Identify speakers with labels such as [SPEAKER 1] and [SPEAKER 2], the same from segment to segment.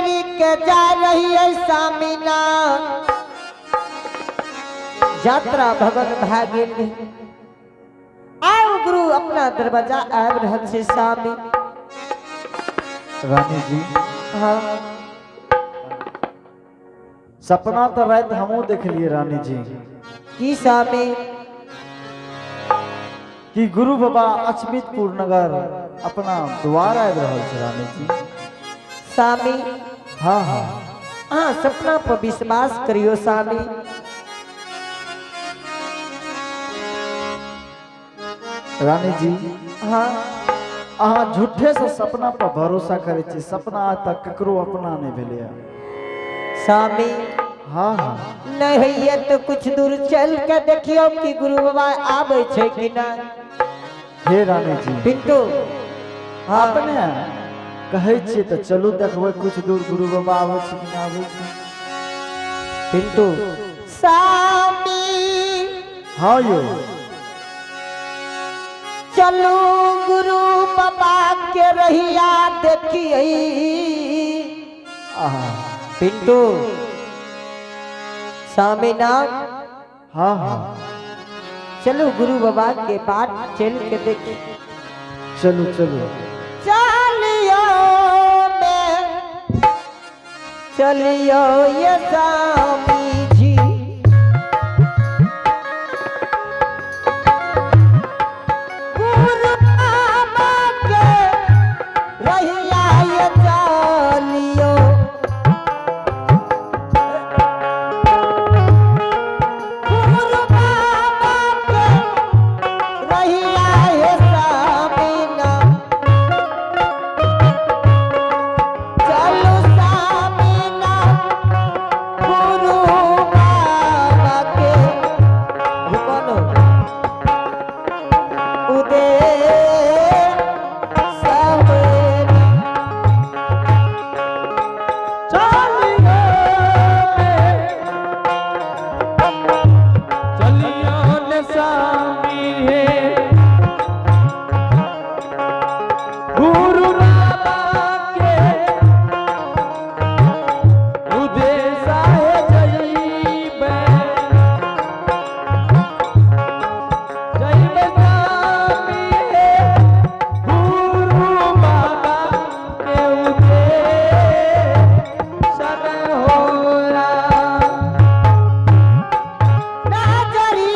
[SPEAKER 1] नगरी के जा रही है सामिना। यात्रा भगन भए गेल रहे। आब गुरु अपना दरवाजा आबि रहल छै स्वामी।
[SPEAKER 2] रानी जी।
[SPEAKER 1] हाँ।
[SPEAKER 2] सपना तो रात हमहूँ देखलिए रानी जी।
[SPEAKER 1] की स्वामी?
[SPEAKER 2] कि गुरु बाबा अचमितपुर नगर अपना द्वार आबि रहल छै रानी जी।
[SPEAKER 1] स्वामी।
[SPEAKER 2] हाँ हाँ।
[SPEAKER 1] अहाँ सपना पर विश्वास करियो स्वामी।
[SPEAKER 2] रानी जी।
[SPEAKER 1] हाँ।
[SPEAKER 2] अहाँ झूठे से सपना पर भरोसा करै छी, सपना आज तक ककरो अपना नहीं भेलै।
[SPEAKER 1] स्वामी।
[SPEAKER 2] हाँ हाँ।
[SPEAKER 1] नहीं होइए तो कुछ दूर चल के देखियो कि गुरु बाबा आबै छै कि ना।
[SPEAKER 2] हे रानी जी।
[SPEAKER 1] पिंटू। हाँ।
[SPEAKER 2] अपने कहै छियै तऽ चलू देखबै कुछ दूर गुरु बाबा आबै छै कि ना आबै छै।
[SPEAKER 1] पिंटू। स्वामी।
[SPEAKER 2] हाँ यो।
[SPEAKER 1] चलू गुरु बाबा के रहिया देखिए।
[SPEAKER 2] आहा।
[SPEAKER 1] पिंटू। स्वामी नाम।
[SPEAKER 2] हाँ हाँ।
[SPEAKER 1] चलू गुरु बाबा के बाट चल के देखी।
[SPEAKER 2] चलू चलू।
[SPEAKER 1] चलियो में चलियो ये स्वामी जी। गुरु बाबा के रहिया ये चलियो। गुरु बाबा के रहिया ये स्वामी ना। चलू स्वामी ना गुरु बाबा के। रुको नो। उदय सवेरा।
[SPEAKER 3] चलियो चलियो ने स्वामी हे गुरु बाबा के उदेशाय जइबे जइबे स्वामी हे गुरु बाबा के उदेश होला।
[SPEAKER 1] नजरी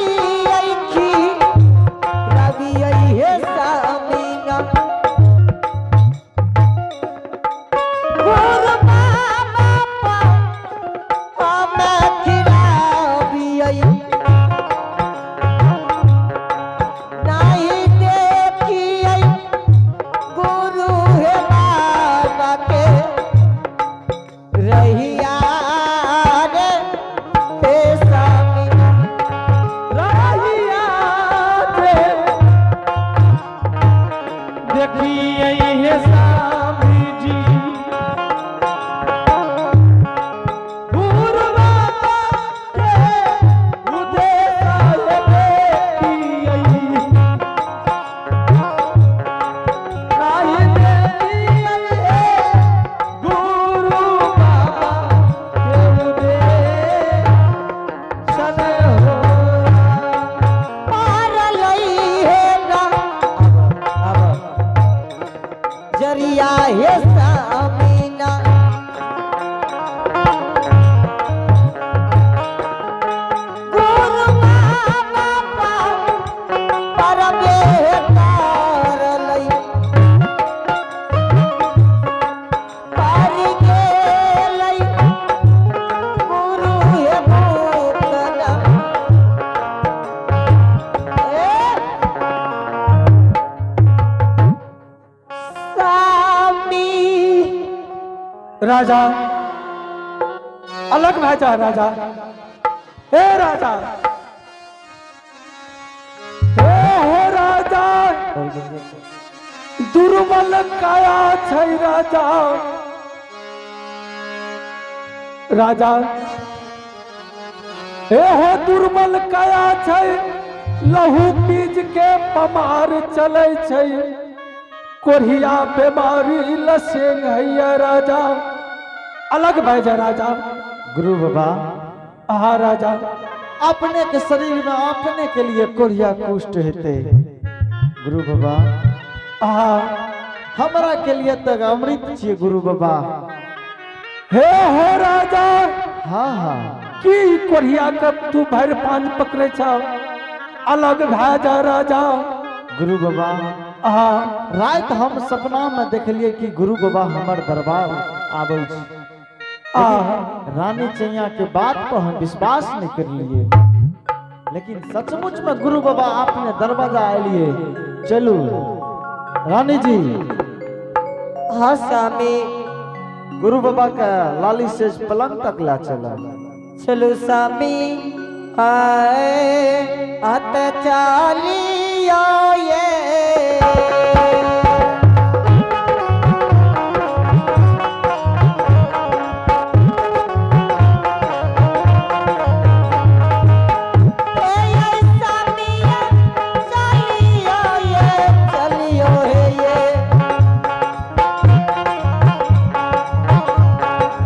[SPEAKER 1] अइखी रवि हे स्वामी ना। गुरु बाबा पर हमें खिलाबियै। नहीं देखियै गुरु हे बाबा के रहिया रे हे स्वामी।
[SPEAKER 3] रहिया रे देखिए हे स्वामी जी गुरु बाबा के उदेशाय देखिए नाही देखिए हे गुरु बाबा के उदेश हो।
[SPEAKER 1] पार लई हे ना। आब, आब। जरिया हे स्वामी ना। गुरु बाबा परबे तार लई। पार गेलै गुरु हे भूतना। ए स्वामी।
[SPEAKER 3] राजा अलग भए जा राजा, हे राजा, हे हो राजा, दुर्बल काया छै राजा, राजा हे हो दुर्बल काया छै, लहू पीज के पमार चलै छै, कोढ़िया बेमारी लसेंग हैया राजा। अलग भय जा राजा।
[SPEAKER 2] गुरु बाबा,
[SPEAKER 3] आहा राजा,
[SPEAKER 2] अपने के शरीर में अपने के लिए कोरिया कुष्ठ हेते गुरु बाबा।
[SPEAKER 3] आहा,
[SPEAKER 2] हमरा के लिए तक अमृत छिए गुरु बाबा।
[SPEAKER 3] हे हो राजा।
[SPEAKER 2] हाँ हाँ।
[SPEAKER 3] की कोरिया के तू भर पान पकड़े छ? अलग भय जा राजा।
[SPEAKER 2] गुरु बाबा,
[SPEAKER 3] आहा,
[SPEAKER 2] रात हम सपना में देखलिए कि गुरु बाबा हमर दरबार आबै छै।
[SPEAKER 3] आहा,
[SPEAKER 2] रानी चैया के बात पर हम विश्वास नहीं कर लिए, लेकिन सचमुच में गुरु बाबा अपने दरवाजा आलिए। चलू रानी जी।
[SPEAKER 1] हाँ स्वामी।
[SPEAKER 2] गुरु बाबा का लाली से पलंग तक ला चला।
[SPEAKER 1] चलो स्वामी, आए अत चालियो ये। ए स्वामी चलियो ये, चलियो हे ये।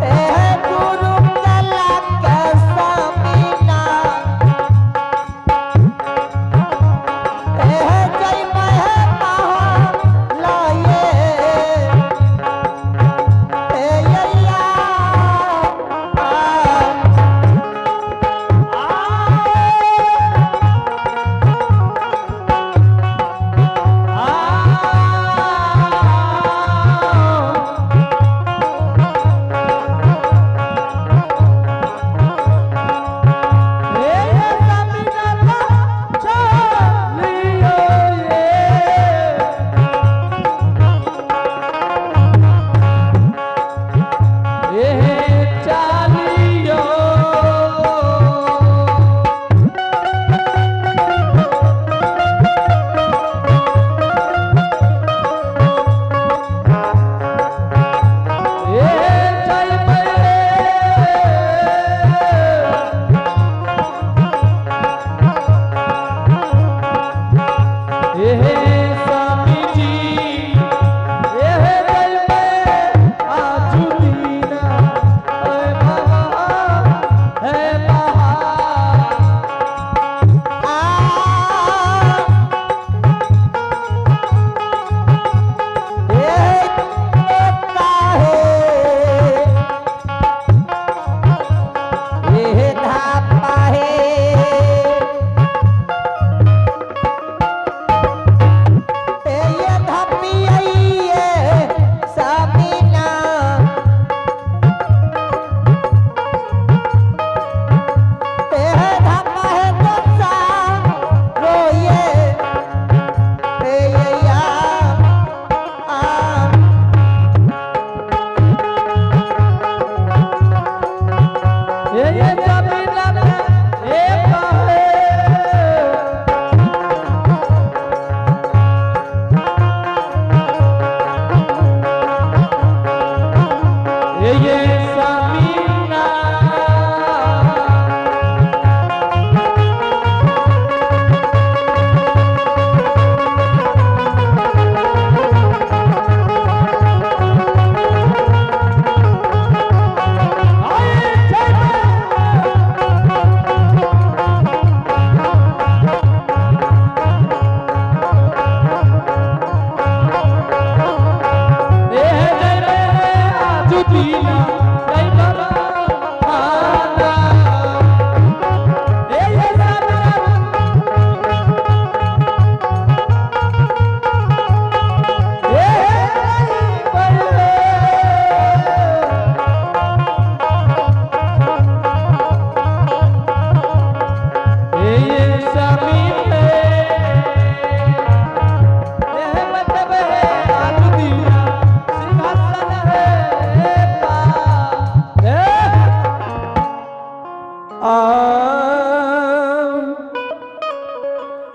[SPEAKER 1] ए गुरु कला के स्वामीना, ए जय मह लाए, ए या।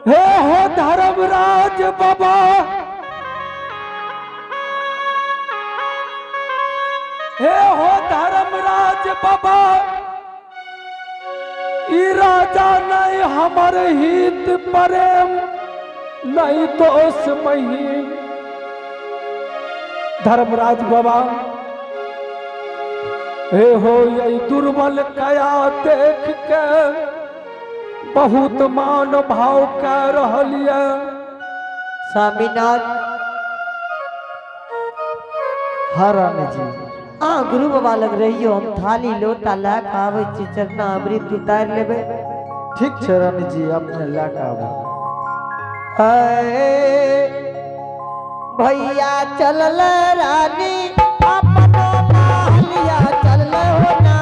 [SPEAKER 3] हे हो धर्मराज बाबा, हे हो धर्मराज बाबा, ई राजा नहीं हमर हित प्रेम नहीं दोष मही। धर्मराज बाबा, हे हो यही दुर्बल कया देख के बहुत मान भाव कह रहल ये।
[SPEAKER 1] स्वामीनाथ।
[SPEAKER 2] हाँ रानी जी।
[SPEAKER 1] आ गुरु बाबा लग रहियो, हम थाली लोटा लए के आबै छी, चरना अमृत उतारि लेबै।
[SPEAKER 2] ठीक छै रानी जी, अपने लए के आबू।
[SPEAKER 1] अए, भैया चलल रानी अपनो महलिया चलल हो ना।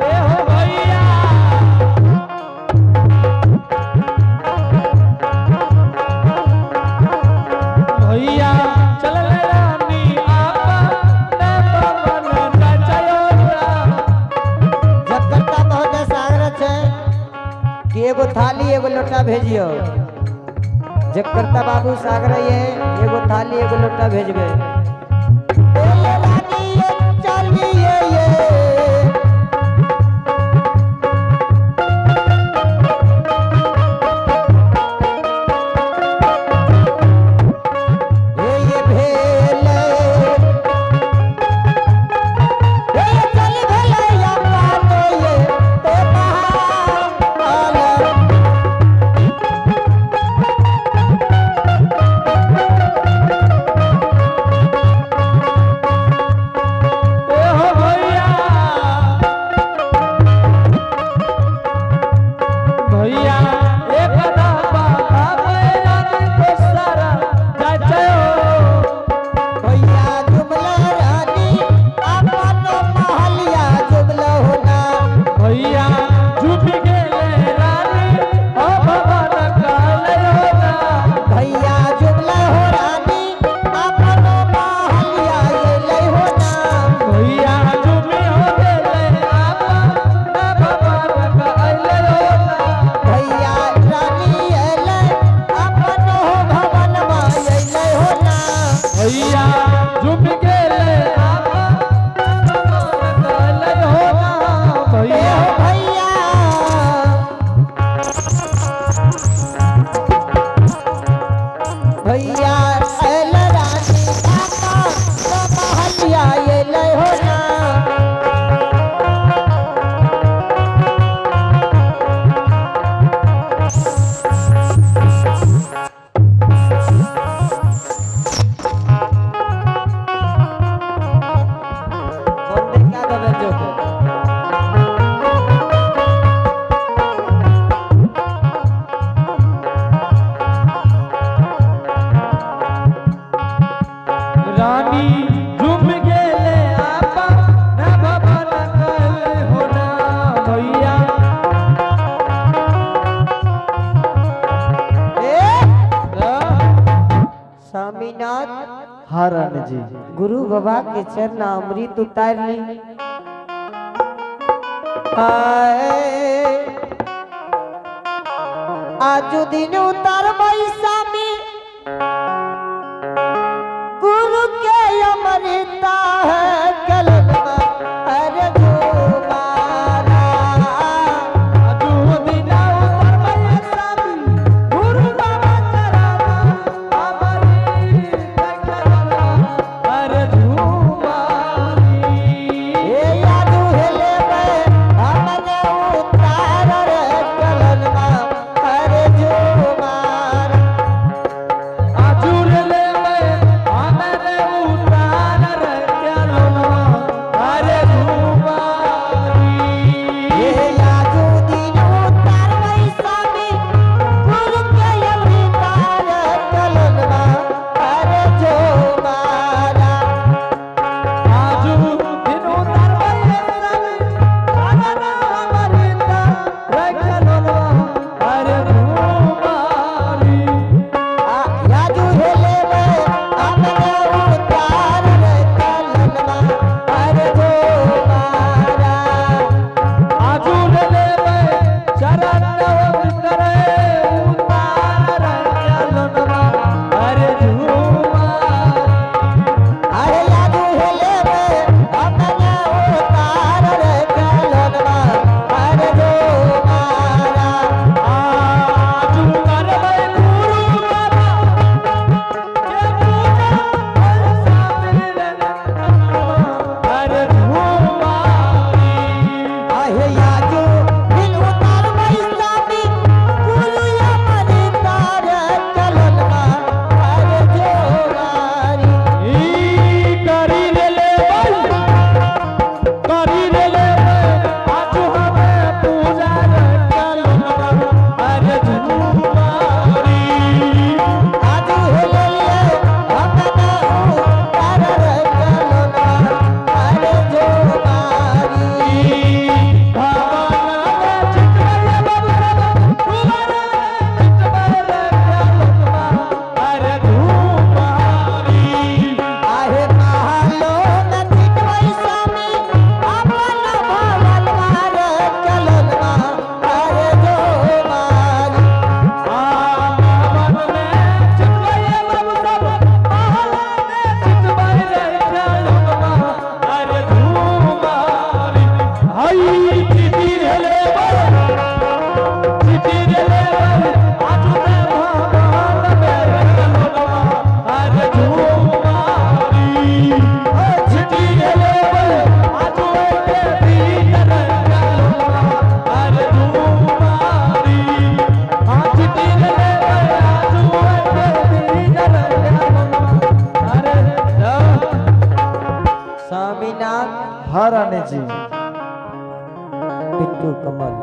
[SPEAKER 3] ए हो भैया। भैया चलल रानी आपन भवन चयोरा।
[SPEAKER 1] जगकर्ता महोदय सागर छै कि एगो थाली एगो लोटा भेजियो। जगकर्ता बाबू सागर ये एगो थाली एगो लोटा भेजबे। बोले रानी ये चलिए ये। हे ये भेले, हे ये चल भेले अपन ये ते महाल।
[SPEAKER 3] ए हो भैया। भैया एक दाबा आवे रानी दोसरा जाचयो।
[SPEAKER 1] भैया जुमला रानी अपन महलिया जुमला होना।
[SPEAKER 3] भैया झूठ गेले रानी ओ भवन कालयो ना।
[SPEAKER 1] भैया जुमला हो रानी अपन महलिया अइलै होना।
[SPEAKER 3] भैया झूमी हो गेले आपन भवन कालयो ना।
[SPEAKER 1] भैया रानी अइलै अपन हो भवनमा अइलै होना।
[SPEAKER 3] भैया झूम गेले आपन भवन कालयो ना।
[SPEAKER 1] ए
[SPEAKER 3] भैया
[SPEAKER 1] हो भैया। भैया अइल रानी अपन महलिया अइलै होना। बंदे क्या दबे जो के।
[SPEAKER 3] रानी झूम गेले आपन भवन कालयो ना। भैया
[SPEAKER 1] ए स्वामीनाथ।
[SPEAKER 2] हाँ रानी जी।
[SPEAKER 1] गुरु बाबा के चरण अमृत उतार ली। आए आजू दिन उतार स्वामी गुरु के अमृता है कलमा अरे जो मारा।
[SPEAKER 3] गुरु बाबा चराना अमरी अरे झूमारी।
[SPEAKER 1] ए यादू हेले में हमने उतार रे कलमा अरे जो मारा।
[SPEAKER 3] आजूर ले मैं हमने उतार रे कलमा। हई चिटी रे लेबर, चिटी रे लेबर, आजू ते भगवान मेरे लोगवा, अरे झूमारी। ए चिटी रे लेबर, आजू ते भीतर लोगवा, अरे झूमारी। आ चिटी रे लेबर, आजू ते भीतर लोगवा, अरे
[SPEAKER 1] स्वामीनाथ।
[SPEAKER 2] हाँ रानी जी।
[SPEAKER 1] बिट्टू कमल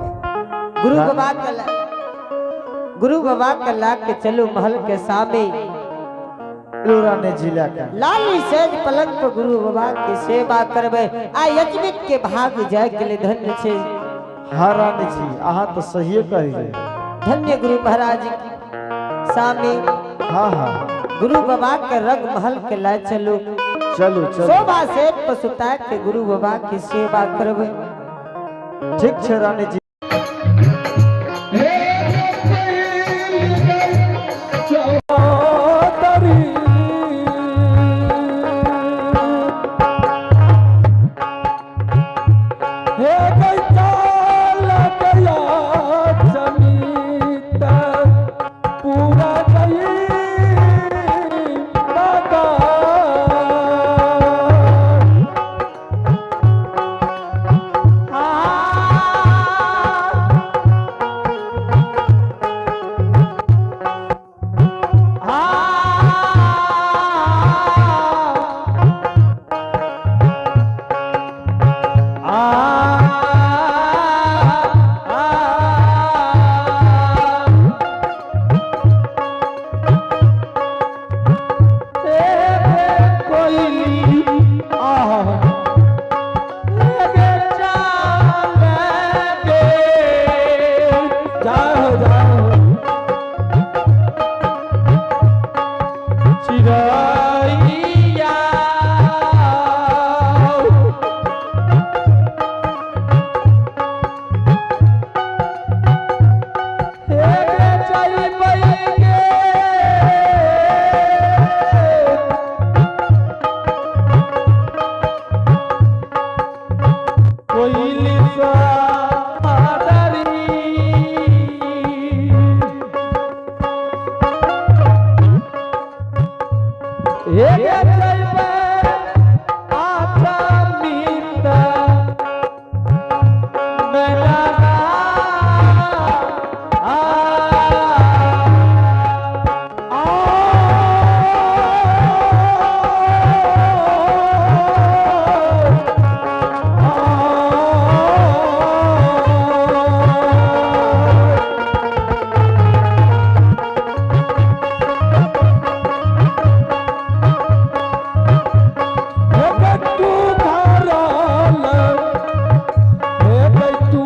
[SPEAKER 1] गुरु बाबा कला, गुरु बाबा कला के चलू महल के सामने।
[SPEAKER 2] चलू रानी जी लेके।
[SPEAKER 1] लाली सेज पलंग पर गुरु बाबा के सेवा करबे आ यजमित के भाग जाय के लिए धन्य छे।
[SPEAKER 2] हाँ रानी जी, अहाँ तो सहिए कहिए।
[SPEAKER 1] धन्य गुरु महाराज की सामने।
[SPEAKER 2] हाँ हाँ।
[SPEAKER 1] गुरु बाबा के रंग महल के लाए चलू।
[SPEAKER 2] चलू चलू।
[SPEAKER 1] शोभा से पसुता के गुरु बाबा की सेवा करबे।
[SPEAKER 2] ठीक छे रानी जी।
[SPEAKER 3] चौधरी हे गैचाल गया चमित पूरा गई बाबा। चिड़ैया हे गे चैबै गे, कोइली सादरी। हे गे चैबै आचा मीता तू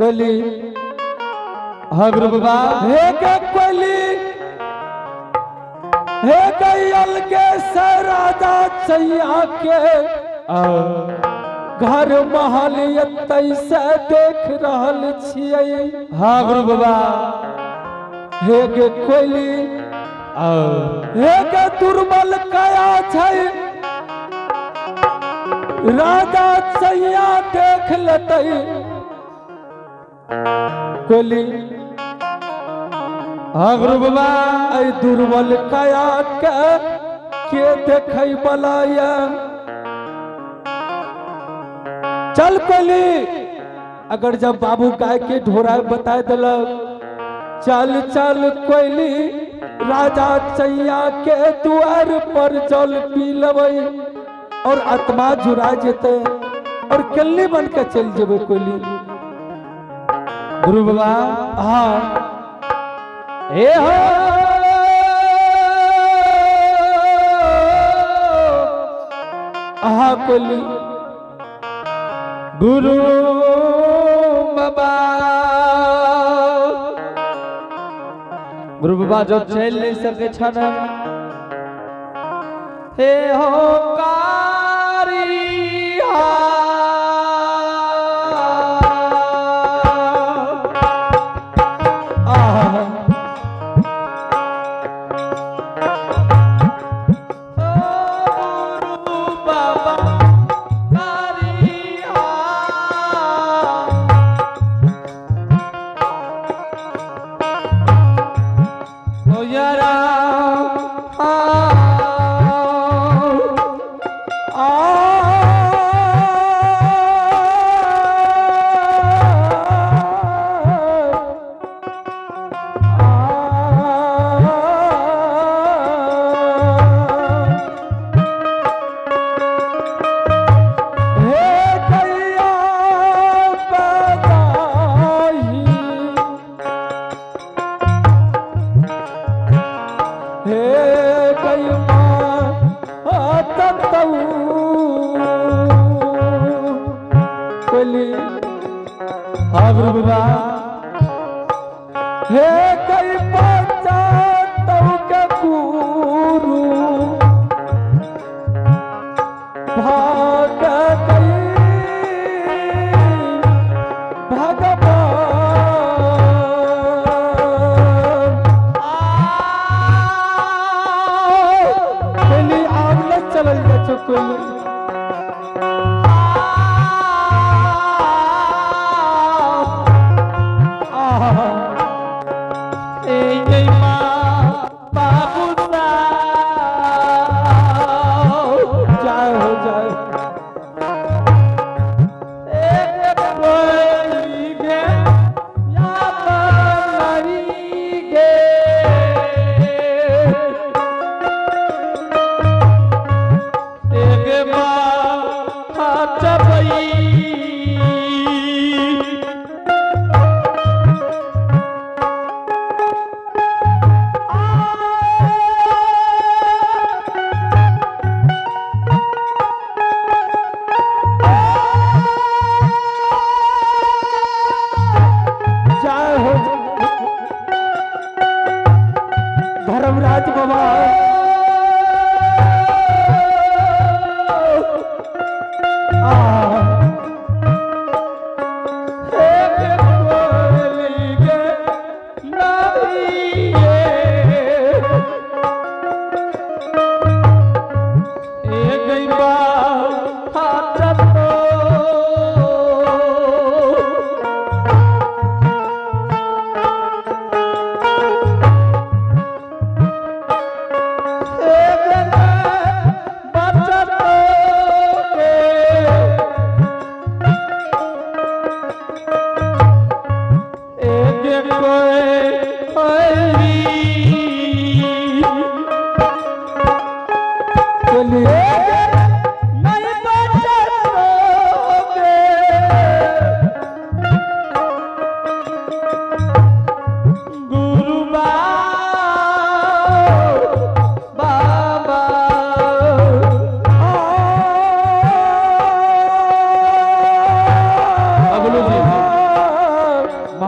[SPEAKER 3] कोयली।
[SPEAKER 2] हाँ गुरु बाबा।
[SPEAKER 3] हे गे कोयली, हे गैयल के से राजा चैया के घर महल एतै से देख रहल छियै।
[SPEAKER 2] हाँ गुरु बाबा।
[SPEAKER 3] हे गे कोयली, हे गे दुर्बल कया छै, राजा चैया देख लेतै। कोयली।
[SPEAKER 2] हाँ गुरु बाबा।
[SPEAKER 3] ऐ दुर्बल कया के देखै बला ये? चल कोयली। अगर जब बाबू गाय के ढोरा बता दिलक, चल चल कोयली, राजा चैया के द्वार पर जल पी लेबै और आत्मा जुड़ा जेते और केलनी बन के चल जेबै कोयली।
[SPEAKER 2] गुरु बाबा।
[SPEAKER 3] हाँ।
[SPEAKER 2] हे हो
[SPEAKER 3] हाँ कोयली।
[SPEAKER 2] गुरु बाबा, गुरु बाबा जो चल नहीं सके छन, हे हो कारी।
[SPEAKER 3] आहा।
[SPEAKER 2] गुरु बाबा कारी। ओ यारा।
[SPEAKER 3] आ। हे गैया बदाही, हे गैया ततऊ कोली।
[SPEAKER 2] हाँ गुरु बाबा।
[SPEAKER 3] हे गई बचा तऊ के गुरु भाग गई भगवान। कोली, आब न चलल जाइ छौ कोली। आहा।
[SPEAKER 2] ए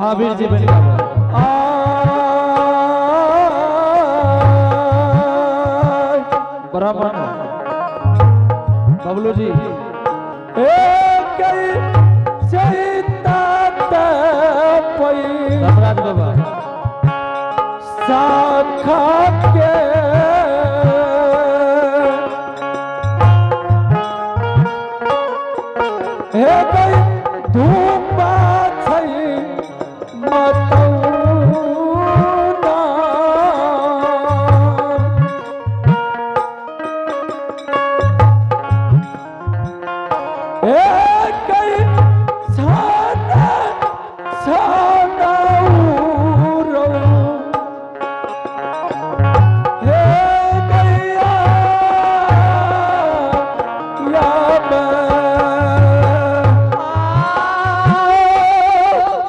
[SPEAKER 2] महावीर जी बन गाबै।
[SPEAKER 3] आय
[SPEAKER 2] ब्राह्मण बबलू जी
[SPEAKER 3] हे गई चैता पई
[SPEAKER 2] धर्मराज बाबा
[SPEAKER 3] शाखा के हे गई धूप छै मतौना। हे गई छाना छाना उरौ। हे गैया या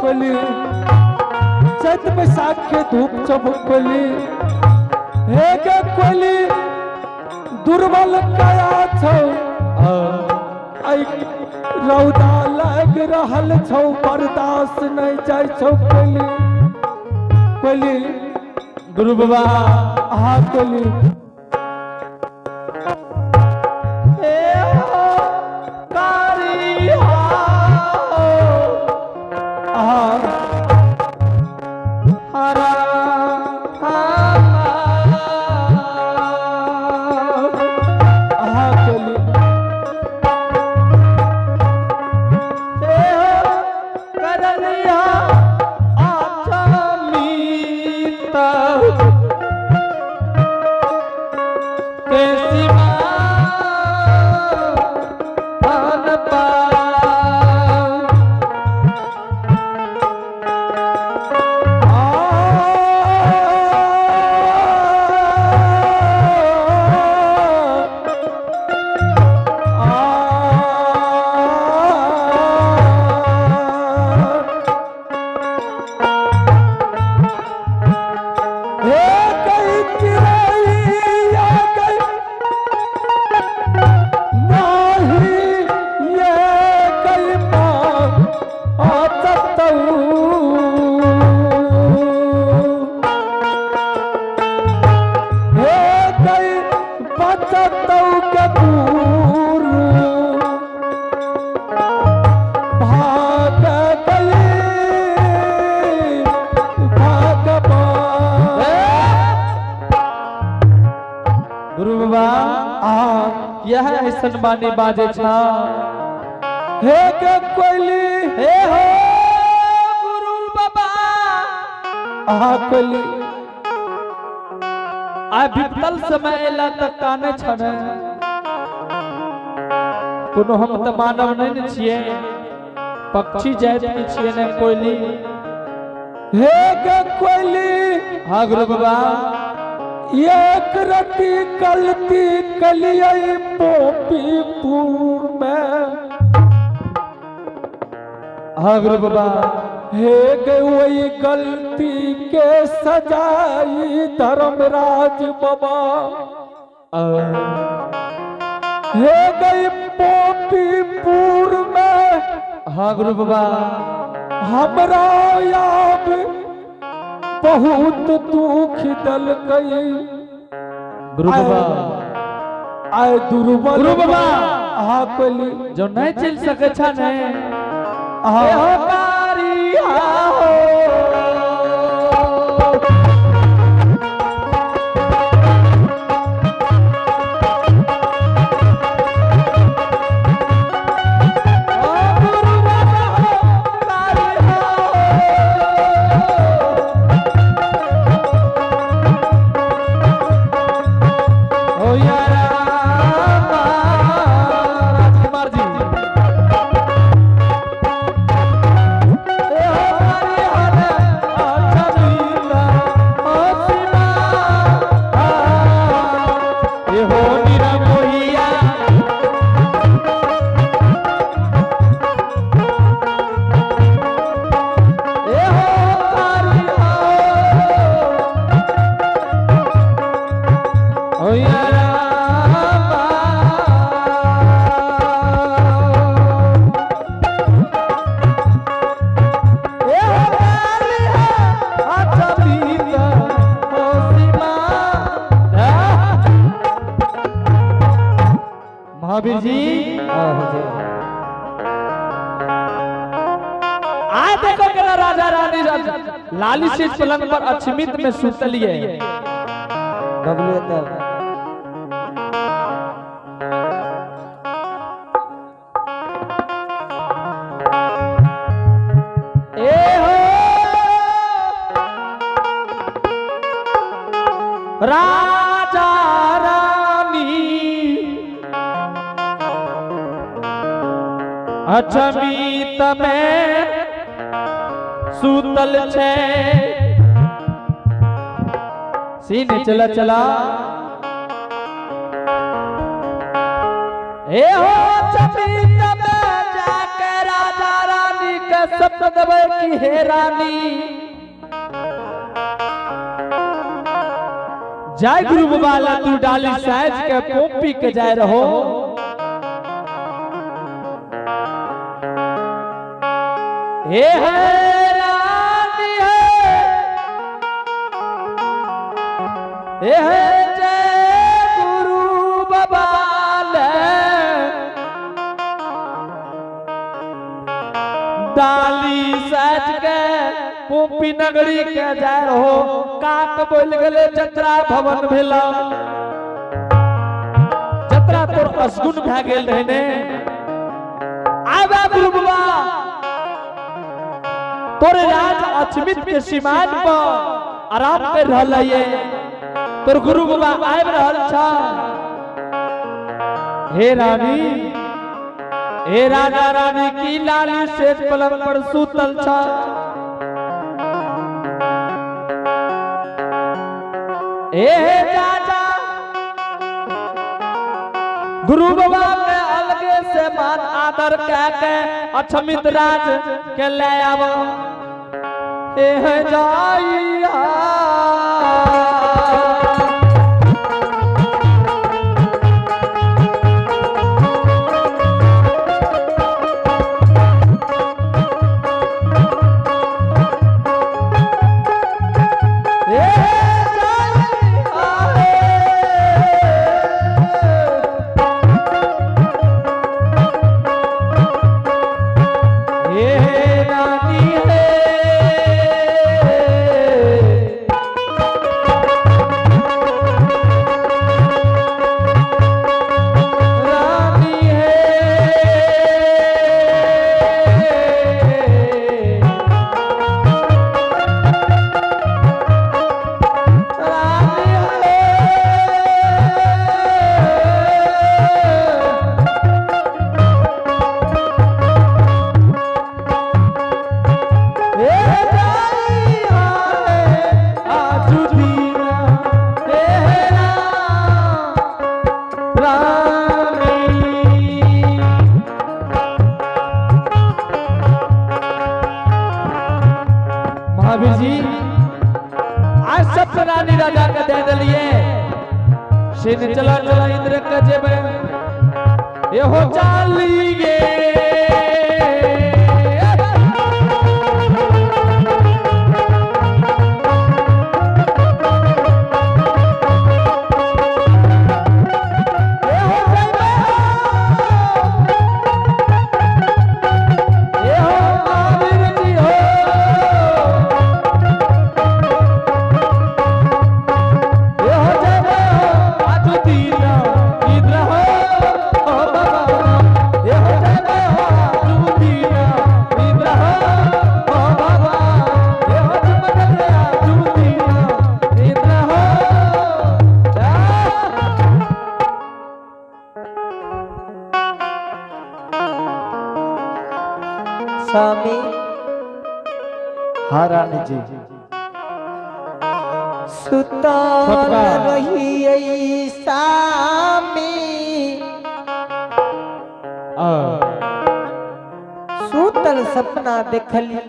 [SPEAKER 3] कोली चैत बैसाख के धूप चमकली हे गे कोली दुर्बल काया छौ ऐ रौदा लाग रहल छौ बर्दाश्त नहीं जाइ छौ कोली कोली
[SPEAKER 2] गुरु बाबा
[SPEAKER 3] हाँ कोली
[SPEAKER 2] हे हो कारी हो
[SPEAKER 3] हाँ
[SPEAKER 2] हरा
[SPEAKER 3] हाँ कोली
[SPEAKER 2] करलिया आचमीता के सिवा पान पा
[SPEAKER 3] हे गई बचतौ के गुरु भाग गई भगवान
[SPEAKER 2] गुरु बाबा
[SPEAKER 3] आ
[SPEAKER 2] यह ऐसन बानी बाजे छा
[SPEAKER 3] हे के कोयली
[SPEAKER 2] हे हो गुरु बाबा
[SPEAKER 3] आ कोयली
[SPEAKER 2] आ विपतल समय एला त काने छने कोनो हम त मानव नहीं ने छिए पक्षी जात के छिए ने कोयली
[SPEAKER 3] हे के कोयली
[SPEAKER 2] हाँ गुरु बाबा
[SPEAKER 3] एक रति गलती कलियै पोपीपुर में
[SPEAKER 2] हाँ गुरु बाबा
[SPEAKER 3] हे गे वही गलती के सजाई धर्मराज बाबा हे गई पोपीपुर में
[SPEAKER 2] हाँ गुरु बाबा
[SPEAKER 3] हमरा याद बहुत दुख दलकई
[SPEAKER 2] गुरु बाबा
[SPEAKER 3] आय दुर्बल
[SPEAKER 2] गुरु बाबा।
[SPEAKER 3] हाँ कोली
[SPEAKER 2] जो नहीं चल सके छा ने
[SPEAKER 3] हाँ
[SPEAKER 2] हे हो कारी हो ओ गुरु बाबा हो कारी हो। ओ यारा राजकुमार जी। ए हो महावीर जी
[SPEAKER 1] हाँ हुजूर।
[SPEAKER 3] आ देखो केना राजा रानी लाली सीट पलंग पर अछमित में सुतलिए।
[SPEAKER 1] बबलू तब
[SPEAKER 3] ए हो राजा रानी अछमित में सुतल छे। सीने चला चला ए हो अछमित में जाके राजा रानी के शब्द देबै कि हे रानी। जय गुरु बाबा ला तू डाली साइज के पोपी के जाय रहो। हे है रानी है, हे है जय गुरु बाबा ले डाली साज के पोपी नगरी के जाय रहो। काक बोल गेले जतरा भवन भेला, जतरा तोर असगुन भए गेल रहे ने। आबे गुरु बाबा तोरे राज अछमित के सीमान पर आराम कर रहल ये, तोर गुरु बाबा आबि रहल छ। हे रानी, हे राजा रानी की लाली सेज पलंग पर सुतल छ। ए हे चाचा गुरु बाबा के अलगे से मान आदर कह के अछमित राज के ले आव। ए हे जाइया ए जाइया हे रानी हे। रानी हे। रानी हे। ए जाइया हे आजु दीना हे रानी। महावीर जी आज सब रानी राजा के दे दिलिए। सिन चला चला इंद्र के जेबे एहो चालिए। एहो जइबे एहो महावीर जी हो। एहो जइबे हो आजु दीना इंद्र हो ओ बाबा। एहो जइबे हो आजु दीना इंद्र हो ओ बाबा। एहो जइबे आजु दीना इंद्र हो।
[SPEAKER 1] स्वामी।
[SPEAKER 2] हाँ रानी जी।
[SPEAKER 1] सुतल
[SPEAKER 3] छोटका।
[SPEAKER 1] रही सामी।
[SPEAKER 2] आ,
[SPEAKER 1] सुतल सपना देखली।